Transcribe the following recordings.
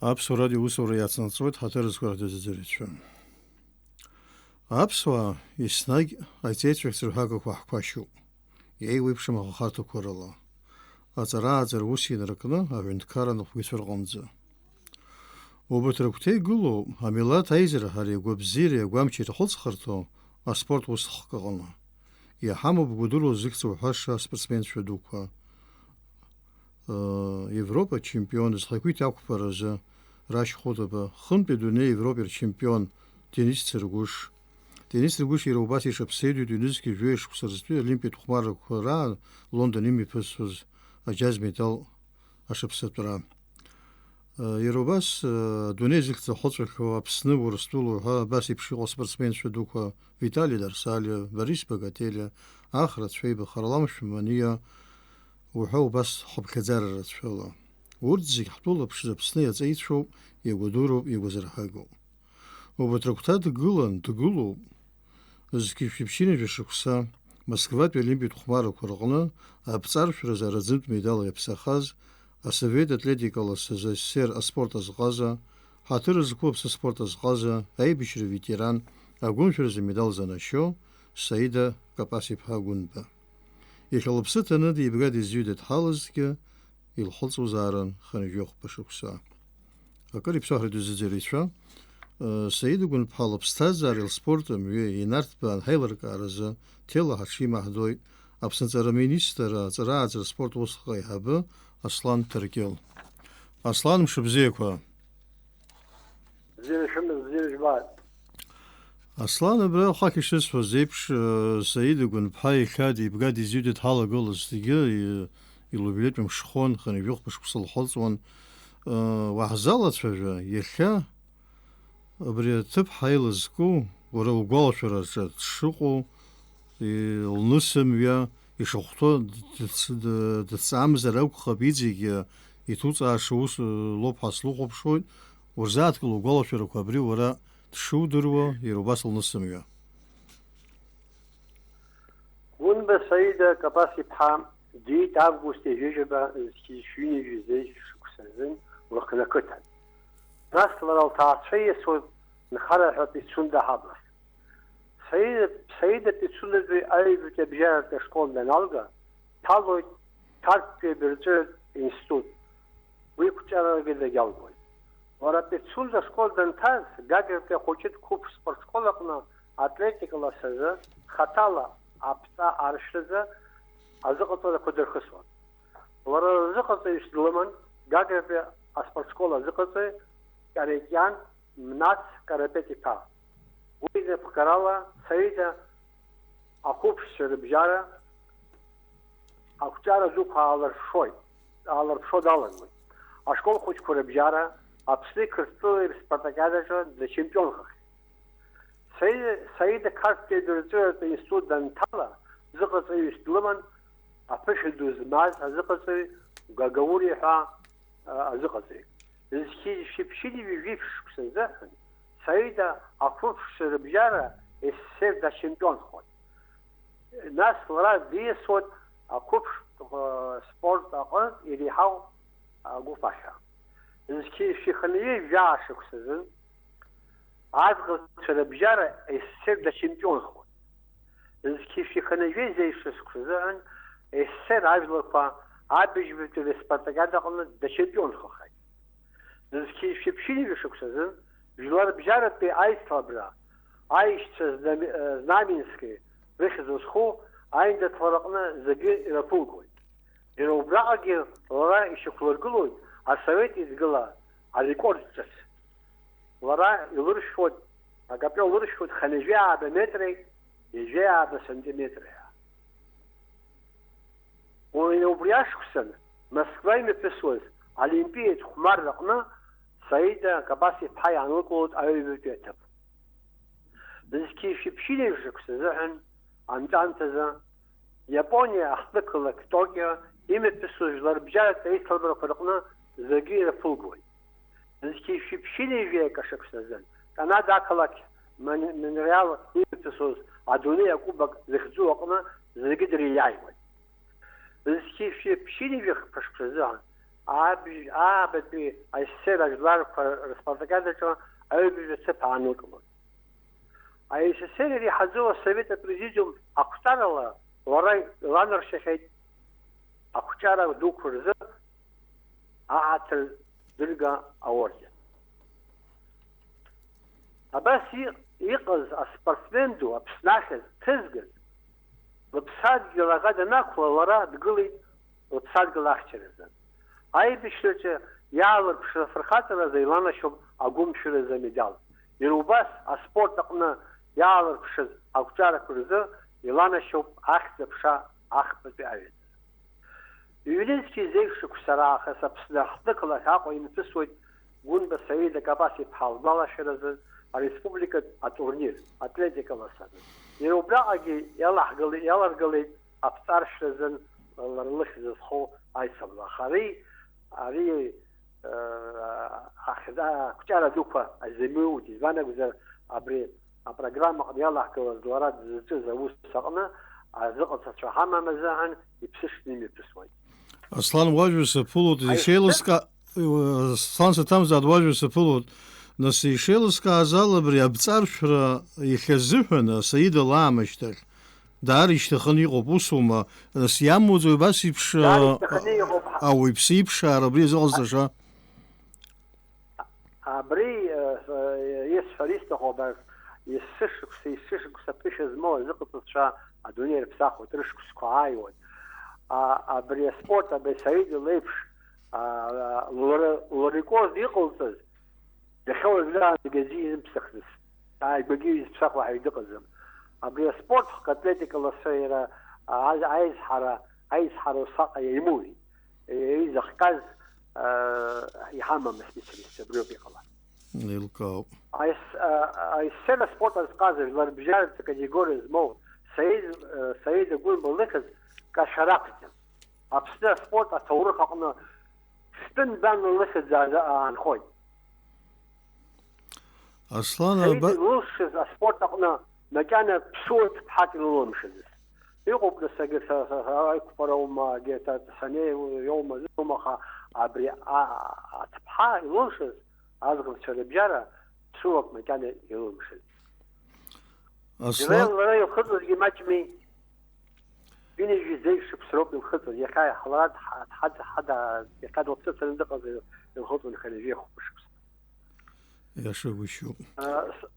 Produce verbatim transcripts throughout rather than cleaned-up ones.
Аԥсуа радио усура иацнаҵоит ҳаҭыр зқәа ҳдызӡырҩцәа. Аԥсуаа еснагь аҵеицәахьӡ рҳәагақәа ҳқәашьуп. Еиуеиԥшым ахахарҭақәа рыла. Аҵара-ааӡара ус инаркны аҳәынҭқарра анапхгаҩцәа рҟынӡа. Убарҭ рыгәҭа игылоуп, амилаҭ аизара ҳәа игәабзиареи агәамчи ирхылҵхырҭоу аспорт усхк аҟны. Иҳамоуп гәадура зыхьӡ уҳәаша аспортсменцәа дуқәа. Э, Европа чемпион зхақәиҭ ақәԥаразы Рашь Хәытаба, хынтәи адунеи Европеи рчемпион Денис Цыргәыш. Денис Цыргәыш иара убас ишаԥсеиду ҩнызқьи жәаҩа шықәса рзтәи олимпиатә хәмаррақәа раан Лондон имҩаԥысуаз аџьаз медал ашықәсатәра. Э, иара убас, э, адунеи зыхьӡ ахәыҵәахьоу Аԥсны, Урыстәыла уҳәа абас еиԥш иҟоу аспортсменцәа дуқәа Витали Дарсалиа, Борис Богателиа, Ахра Цәеиба, Харламшә Маниа уҳәа убас хыԥхьаӡара рацәала. Урҭ зегь ҳтәыла ԥшӡа Аԥсны иаҵеицәоуп, иагәадуроуп, игәазырҳагоуп. Убарҭ рыгәҭа дгылан, дгылоуп. Зқьи жәшәи ԥшьынҩажәа шықәса Москватәи Олимпиатә хәмарақәа рҟны аԥҵаршәразы араӡынтә медал иаԥсахаз, асовет атлетикала СССР аспорт азҟаза, ҳаҭыр зқәу аԥсы спорт азҟаза, аибашьра ветеран, агәымшәаразы амедал занашьо Саида Капас-иԥҳа Гәынба. Иахьа лыԥсы ҭаны деибга-деизҩыда дҳалазҭгьы, илхылҵуазаарын хынҩажәи хәба шықәса. Акыр иԥсахрада зыӡырҩцәа, э, Саида Гәынԥҳа лыԥсҭазаареи лспорти амҩеи инарҭбаан ҳаилыркааразы ҭелаҳа ҽимаҳдоит Аԥсны аҵара аминистрра аҵара-ааӡара спорт усҟан аиҳабы Аслан Ҭаркьыл. Аслан, мшыбзиақәа! Бзиара шәымаз, бзиара жәбааит. Аслан, абра хақь ишысҳәаз еиԥш, э, Саида Гәынԥҳа иахьа деибга-деизҩыда дҳалагылазҭгьы, и-, илубилеитә мшхон, хынҩажәи хәба шықәса лхылҵуан. Э, уаҳзалацәажәа, иахьа абри аҭыԥ ҳаилызку, уара угәалашәараҿы дшыҟоу, и-, лнысымҩа, ишахәҭоу дыц-, ды-, дыцҵаамзар акәхап, иҵегьы иҭуҵааша ус, э, лоуп ҳәа слыхәаԥшуеит, урзааҭгыл угәалашәарақәа абри уара дшудыруа, иара убас лнысымҩа. Гәынба Саида Капас-иԥҳа диит август ҩажәижәаба зқьи шәи ҩынҩажәи зеижә шықәса азын Лыхны ақыҭан. Нас лара лҭаацәа иасуеит нхара ҳәа Пицунда ҳаблахь. Саида, Саида Пицундатәи аҩбатәи абжьаратәи ашкол даналга, дҭалоит Ҭарктәи абырҵәыратә институт. Уи қәҿиарагьы дагьалгоит. Лара Пицунда ашкол данҭаз, Гагратәи ахәыҷытә қәыԥш спортшкол аҟны атлетикала асазы, хаҭала аԥҵа аршәразы азыҟаҵарақәа дырхысуан. Лара лазыҟаҵаҩыс длыман Гагратәи аспортшкол азыҟаҵаҩ Каретиан Мнац Карапет-иԥа. Уи инапхгарала Саида ақәыԥшцәа рыбжьара ақәҿиара дуқәа аалыршоит, аалырԥшуа далагоит. Ашкол хәыҷқәа рыбжьара Аԥсни Қырҭтәылеи рспартакиадаҿы дачемпионхахьеит. Саида, Саида Қарҭтәи адырҵәыратә институт данҭала, зыҟаҵаҩыс длыман аԥышәа ду змаз азыҟаҵаҩ Гагаури ҳәа, а, азыҟаҵаҩ. Зқьи жәшәи ԥшьынҩажәи жәиԥшь шықәса азыҳәан Саида ақәыԥшцәа рыбжьара СССР дачемпионхоит. Нас лара диасуан ақәыԥштә, а, спорт аҟынтә иреиҳау агәыԥ ахьа. Зқьи жәшәи хынҩажәи жәаа шықәса азын Аӡӷабцәа рыбжьара СССР дачемпионхоит. Зқьи жәшәи хынҩажәи зеижә шықәса азыҳәан СССР ажәларқәа абыжьбатәи аспартакиада аҟны дачемпионхахеит. Зқьи жәшәи ԥшьынҩажәи шықәса азын Жәларбжьаратәи аицлабра аишьцәа Знам-, Знаменски рыхьӡ зху аиндаҭлара аҟны зегьы ираԥылгоит. Иара убраҟагьы лара ишьақәлыргылоит асовет еидгыла арекорд ҿыц. Лара илыршәуеит, акапион лыршәуеит хынҩажәи ааба метреи ҩажәи ааба сантиметреи ҳәа. Уи убри ашықәсан Москва имҩаԥысуаз Олимпиатә хәмарра аҟны Саида Капас-иԥҳа иаанылкылоит аҩбатәи аҭыԥ. Зқьи жәшәи ԥшьынҩажәи шықәса азыҳәан анҵәамҭазы Иапониа ахҭнықалақь Токио имҩаԥысуа жәларбжьаратә аицлабрақәа рҟны зегьы ираԥылгоит. Зқьи жәшәи ԥшьынҩажәи акы шықәса азын Канада ақалақь Мон-, Монреал имҩаԥысуаз адунеи акубок захьӡу аҟны зегьы дыриааиуеит. Зқьи жәшәи ԥшьынҩажәи хԥа шықәса азыҳәан Аб-, аабатәи асессиа ажәларқәа рыспартакиадаҿы аҩбажәа ҭыԥ аанылкылоит. Аисср иреиҳаӡоу асовет апрезидиум ақәҵарала лара иланаршьахьеит ақәҿиара дуқәа рзы аҳаҭыр дырга аорден. Абас иҟ-, иҟаз аспортсмен ду Аԥсны ахьӡ ҭызгаз, лыԥсадгьыл аӷа данақәла, лара дгылеит лыԥсадгьыл ахьчаразы. Аибашьраҿы иаалырԥшыз афырхаҵаразы иланашьоуп агәымшәаразы амедал. Иара убас аспорт аҟны иаалырԥшыз ақәҿиарақәа рзы иланашьоуп ахьӡ-аԥша ахԥатәи аҩаӡара. Ҩнызқьи зеижә шықәса раахыс Аԥсны ҳҭнықалақь Аҟәа имҩаԥысуеит Гәынба Саида Капас-иԥҳа лгәалашәаразы ареспубликатә атурнир, атлетика ласаны. Иара убраҟагьы иалаҳгала-, иаларгалеит аԥҵаршәразын лара лыхьӡ зхоу аицлабра. Аха ари, ари, э, ахьӡ-, ақәҿиара дуқәа азымҩуит, избан акәзар, абри апрограмма аҟны иалаҳгалаз лара дзызҿыз аус аҟны азыҟаҵацәа ҳамам азыҳәан иԥсышны имҩаԥысуеит. Аслан, уажәа саԥылоит, Аи, ишеилыска-, Аслан Саҭамзааит, уажәа саԥылоит. Нас ишеилыскааз ала абри абҵаршәра иахьазыҳәан, Саида лаамышьҭахь, даара ишьҭаханы иҟоуп, усума? Нас иамуӡои убас еиԥш, Даара а, ишьҭаханы иҟоуп. Ауаҩԥсы иԥшаара абри азыҟазҵаша? Абри, э, э, исҳәар исҭаху абас, есышықәса, есышықәса ԥышәа змоу азыҟаҵацәа адунеи рыԥсахуеит, рышықәсқәа ааиуеит. А, абри аспорт, абри Саид леиԥш, а, лара, лара икоз иҟалҵаз, дахьауазгьы аамҭагьы аӡәы изымԥсахӡац, ааигәагьы изыԥсахуа ҳаҩ дыҟаӡам. Абри аспорт хкы атлетика ласра иара, а, аизҳара, аизҳара усҟаҟа иаимуит. Изыхҟьаз, а, иҳамам аспециалистцәа, абриоуп иҟала. Еилкаауп. Аес-, а, аесцена спорт азҟаз жәларбжьаратә категориа змоу Саид, а, Саид Агәынба лыхьӡ кашәар ақәӡам. Аԥсны аспорт аҭоурых аҟны стәы нбан лыхьӡ ааза-, аанхоит. Аслан, Саид аба- илылшаз аспорт аҟны макьана ԥсуа ҭыԥҳак илылымшаӡац. Иҟоуп нас, егьырҭ са, са, са, аиқәԥара аума, егьырҭ санеиуа иоума, зыҟоума, аха абри а-, а-, аҭыԥҳа илылшаз аӡӷабцәа рыбжьара ԥсуак макьана илылымшаӡац. Аслан- Џьлел лара илхыҵуазгьы маҷми? Ҩынҩажәи зеижә шықәса роуп илхыҵуаз, иахьа ҳлара дҳа-, дҳа-, дҳада-, иахьа длыԥсыцраны дыҟазар, илхыҵуан хынҩажәи хәба шықәса. Иашагәышьоуп. А, с-,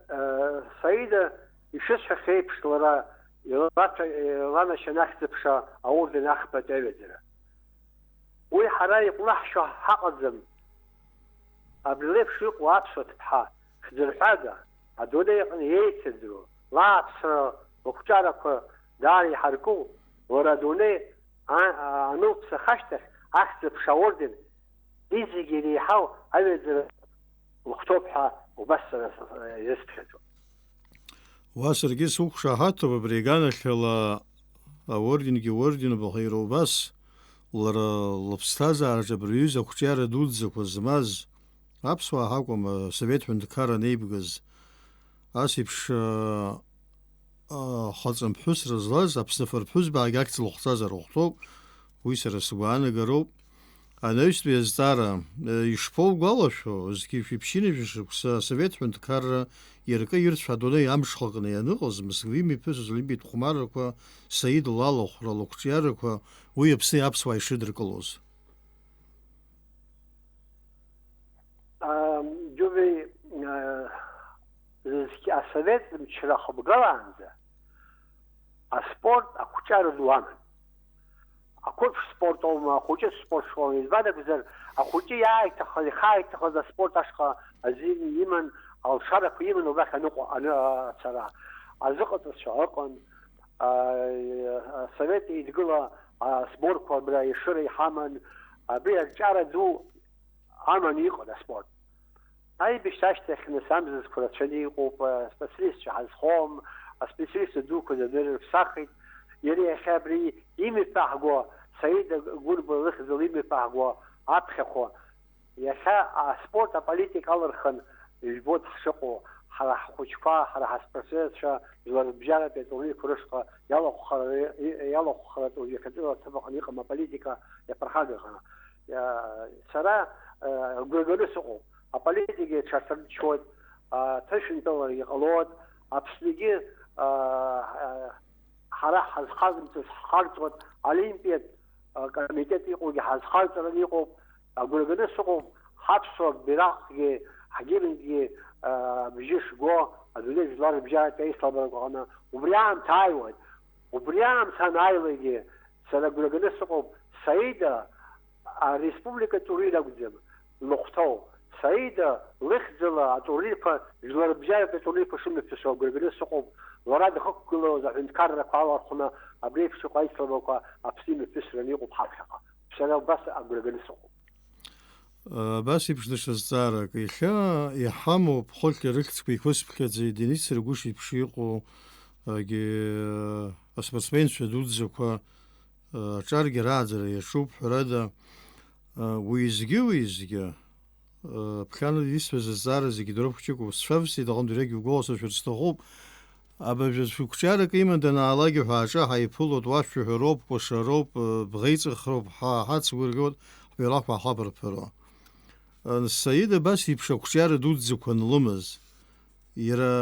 а, Саида ишысҳәахьеиԥш, лара илаҭәа-, иланашьан ахьӡ-аԥша аорден ахԥатәи аҩаӡара. Уи ҳара иҟәнаҳшьо ҳаҟаӡам. Абри леиԥш иҟоу аԥсуа ҭыԥҳа, хьӡырҳәага, адунеи аҟны еицырдыруа, лааԥсара лықәҿарақәа даара иҳарку, лара адунеи а-, а-, анылԥсах ашьҭахь ахьӡ-аԥша аорден изегьы иреиҳау аҩаӡара лыхәҭоуп ҳәа убас сара с-, изысԥхьаӡо. Уа саргьы сықәшаҳаҭуп абри аганахьала аорденгьы уорденуп, аха иара убас лара лыԥсҭазаараҿы абри аҩыза ақәҿиара дуӡӡақәа змаз, аԥсуаа ҳакәым, асовет ҳәынҭқарра анеибгаз, ас еиԥш, а, а, хаҵамԥҳәысра злаз Аԥсны фырԥҳәызбаагьы ахьӡ лыхәҵазар лыхәҭоуп, уи сара сгәаанагароуп. Анаҩстәи азҵаара, э, ишԥоугәалашәо, зқьи жәшәи ԥшьынҩажәи шықәса асовет ҳәынҭқарра иркы-ирцә адунеи амшхакны ианыҟаз, Мыслим иԥҳәыс Злимбеи ихәмаррақәа, Саид лалахәра лықәҿиарақәа, уи Аԥсни аԥсуааи шыдыркылоз? Ам, Џьуби, а, зқь-, асовет мчра хыбгалаанӡа аспорт ақәҿиара ду аман. Ақәыԥш спорт аума, ахәыҷы спорт школны, избан акәзар, ахәыҷы иааиҭахыз, ихы ааиҭахыз аспорт ашҟа азин иман, алшарақәа иман убахь аныҟәа-, аны-, ацара. Азыҟаҵацәа ыҟан, а, Асовет Еидгыла асборқәа абра Ешыра иҳаман, абри арҿиара ду аманы иҟан аспорт. Аибашьра ашьҭахь нас амзызқәа рацәаны иҟоуп, аспециалистцәа ҳазхом, аспециалист дуқәа данырԥсахит. Иара иахьа абри имҩаԥаҳго, Саида Гәырба лыхьӡала имҩаԥаҳго аԥхьахәы, иахьа аспорт аполитика алырхын, ижәбоит ҳшыҟоу, ҳара ҳхәыҷқәа, ҳара ҳаспортсменцәа жәларбжьаратәи атурнирқәа рышҟа иалахәхара, иалахәхаратәу иахьатәиала аҭыԥ аҟны иҟам аполитика иаԥырхагаханы. Сара агәра ганы сыҟоуп. Аполитикагьы ҽасырччоит, аҭышәынтәаларагьы ҟалоит, Аԥсныгьы, ҳара ҳазхарҵаз ҳхарҵоит, олимпиатә комитет иҟоугьы ҳазхарҵараны иҟоуп, агәра ганы сыҟоуп, ҳаԥсуа бираҟгьы, ҳгимнгьы, абжьы шго, адунеи жәлар рыбжьаратәи аицлабрақәа аҟны, убри аамҭа ааиуеит. Убри аамҭа анааилакгьы, сара агәра ганы сыҟоуп, Саида ареспублика турнир акәӡам лыхәҭоу. Саида лыхьӡала атурнирқәа, жәларбжьаратәи атурнирқәа шымҩаԥысуа агәра ганы сыҟоуп. Лара дахықәгылоз аҳәынҭқаррақәа алархәны абри еиԥш иҟоу аицлабрақәа Аԥсны имҩаԥысраны иҟоуп ҳаԥхьаҟа. Сара убас агәра ганы сыҟоуп. Абас еиԥш даҽа зҵаарак. Иахьа иҳамоуп, хыхь рыхьӡқәа еиқәысԥхьаӡеит, Денис Саргәышиа иԥши иҟоу, агьи, аспортсменцәа дуӡӡақәа, аҿаргьы рааӡара иаҿуп, ҳәарада, уеизгьы-уеизгьы, ԥхьа исҳәаз азҵаара зегьы дроуп хәҷык, усцәавсит, аҟынтә иагьугәаласыршәар сҭахуп. Абыржәы шәықәҿиарак иман данаалак ҳәа аҿы ҳаиԥылоит, уашәа ҳәароуп, кәашароуп, бӷеиҵыхроуп, ҳа ҳацгәырӷьоит, ҳбираҟқәа ҳахаԥырԥыруа. Саид абас еиԥш ақәҿиара дуӡӡақәа анлымаз, иара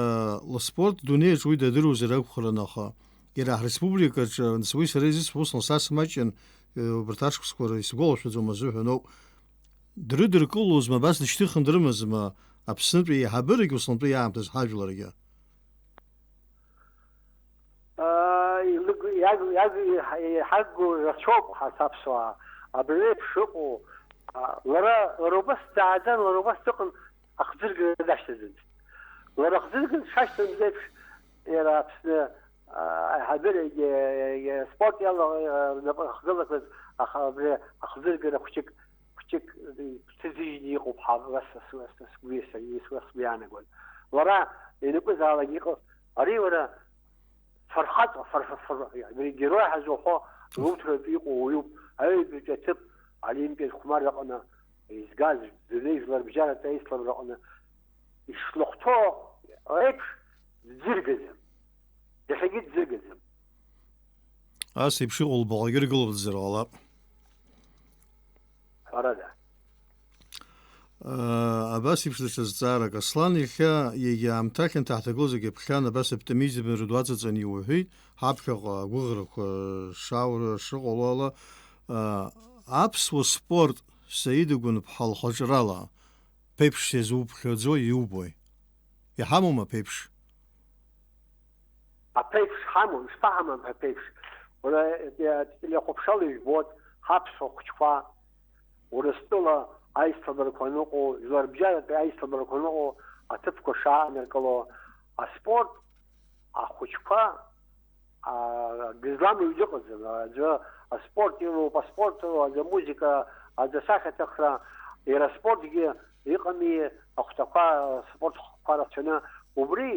ласпорт дунеиаҿ уи дадыруазар акәхарын, аха иара ҳреспубликаҿы, нас уи сара изысҳәо, ус ласас маҷын, убарҭ ашықәсқәа исгәалашәаӡом азыҳәан ауп. Дрыдыркылозма, абас дышьҭыхын дрымазма Аԥснытәи аиҳабырагь Аслантәи аамҭаз ҳажәларгьы? Иҳагу рацәоуп ҳарҭ аԥсуаа. Абри еиԥш ыҟоу, лара, лара убас дааӡан, лара убас дыҟан, ахӡыргара дашьҭаӡамызт. Лара ахӡыргара дшашьҭамыз еиԥш, иара Аԥсны аиҳабыра, егьи аспорт иала рнапы ахгылақәаз, аха абри ахӡыргара хәҷык, хәҷык ҭызижьны иҟоуп ҳа, ас, ас, ас, ас сгәы иаса-, ас, ас сгәы иаанагон. Лара ианакәызаалак иҟаз, ари уара фырхаҵа, фыр-, фыр-, фыр-, абри герой ҳәа зухәо луҭратә иҟоу уаҩуп, аҩбатәи аҭыԥ олимпиатә хәмарра аҟны изгаз, дунеи жәларбжьаратәи аицлабра аҟны ишлыхәҭоу еиԥш дӡыргаӡам. Иахьагьы дӡыргаӡам. Ас еиԥш иҟоу лбаҟагьы ргылоуп дызрыҟалап. Ҳәарада. Абас еиԥш даҽа зҵаарак. Аслан иахьа иагьа аамҭахьанҭа ҳҭагылазаргьы ԥхьан абас оптимизм рыдуаҵаҵаны иуҳәеит, ҳаԥхьаҟа агәыӷрақәа шаура шыҟало ала, аԥсуа спорт Саид Гәынԥҳа лхаҿрала ԥеиԥш сизуԥхьаӡо иубои? Иҳамоума аԥеиԥш? Аԥеиԥш ҳамоу, ишԥаҳамам аԥеиԥш? Уара, телехәаԥшрала ижәбоит, ҳаԥсуа хәыҷқәа Урыстәыла аицлабрақәа аныҟоу, жәларбжьаратәи аицлабрақәа аныҟоу аҭыԥқәа шааныркыло, аспорт ахәыҷқәа акгьы зламоу дыҟаӡам. Аӡәы аспорт илоуп, аспорт, аӡәы амузыка, аӡәы асахьаҭыхра, иара аспортгьы иҟами, ахәҭақәа, аспорт хкқәа рацәаны, убри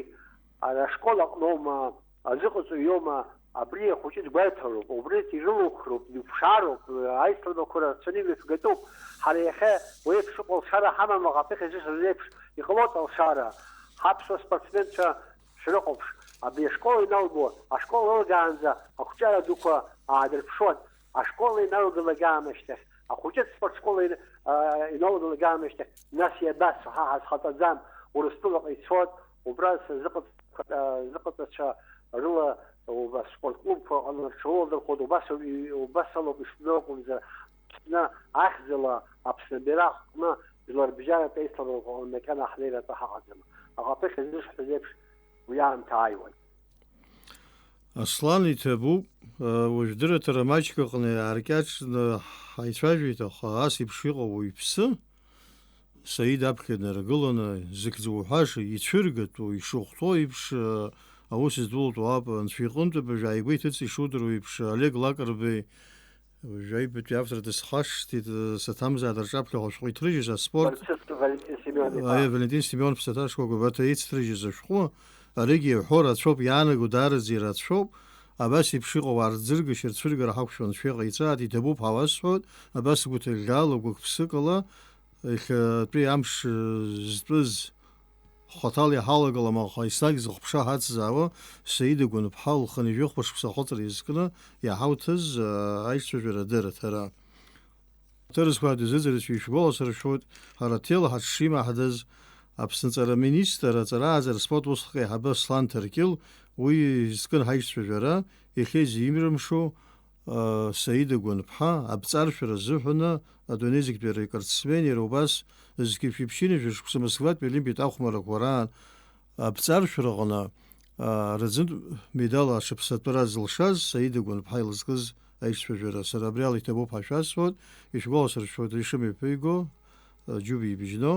ара ашкол аҟноума, азыҟаҵаҩ иоума, абри ахәыҷы дгәеиҭароуп, убри ирылухроуп, диԥшаароуп, аицлабрақәа рацәаны имҩаԥгатәуп. Ҳара иахьа уи еиԥш ыҟоу алшара ҳамам, аха аԥыхьа зысыз еиԥш иҟалоит алшара. Ҳаԥсуа спортсменцәа шәрыхәаԥш, абри ашкол иналго, ашкол ылгаанӡа ақәҿиара дуқәа аадырԥшуан. Ашкол иналгалак аамышьҭахь, ахәыҷы аспортшкол ин-, а, иналгалак аамышьҭахь, нас иабацо, ҳа ҳазхаҵаӡам, Урыстәылаҟа ицоит, убра сзыҟаҵ-, а, зыҟаҵацәа рыла, уба, спорт клубқәа аҟны рҽрыладырхәоит, убас ауп, и-, убас алоуп ишԥны акәымзар, Аԥсны ахьӡала, Аԥсны абираҟ аҟны жәларбжьаратә еицлабрақәа макьана ҳнеиратәы ҳаҟаӡам. Аха аԥыхьа зысҳәаз еиԥш, уи аамҭа ааиуан. Аслан иҭабуп, уажә дырраҭара маҷк аҟны иааркьаҿны ҳаицәажәеит, аха ас еиԥш иҟоу уаҩԥсы, Саид аԥхьа днаргыланы, зыхьӡ уҳәаша, ицәыргатәу, ишыхәҭоу еиԥш, аус здулатәу уаап, анцәа иҟынтә абыржә ааигәа иҭыҵ ишудыруа еиԥш, Олег Лакрбеи, уажәы аҩбатәи автор дысхашҭит, саҭамзааит рҿаԥхьа ҳәа ашәҟәы иҭрыжьыз аспорт. Валентин Семионов. Аиеи, Валентин Семионов саҭашкәакәа убарҭ еицҭрыжьыз ашәҟәы, аригьы иҳәо рацәоуп, иаанаго даараӡа ирацәоуп, абас еиԥш иҟоу аарӡыргашьа, рцәыргара ҳақәшәон, шәеиҟаиҵааит, иҭабуп ҳәа уасҳәоит, абас гәыҭыӷьӷьаала, гәык-ԥсыкала, иахьатәи амш зтәыз Хаҭала иҳалагалам, аха еснагь зыхәԥша ҳацзаауа Саида Гәынԥҳа лхынҩажәи хәба шықәса ахыҵра иазкны иаҳауҭаз, аа, аиҿцәажәара дырраҭара. Ҭырқәа дызыӡырҩцәа ишәгәаласыршәоит, ҳара ҭел ҳаҽшимаҳдаз, Аԥсны аҵара аминистр, аҵара ааӡара спорт усҟак аиҳабы Аслан Ҭаркьыл, уи изкын ҳаишьцәажәара, иахьа изимрымшо, а, Саида Гәынԥҳа, абҵаршәара азыҳәаны адунеи зегьтәи арекордсмен, иара убас зқьи жәшәи ԥшьынҩажәи шықәса Москватәи Олимпиатә ахәмаррақәа раан абҵаршәраҟны, а, рыӡынтә медал аҽаԥсатәра зылшаз Саида Гәынԥҳа илызкыз аишьцәажәара. Сара абри ала иҭабуп ҳәа шәасҳәоит, ишәгәаласыршәоит, ишымҩаԥиго, а, џьуба ибжьно,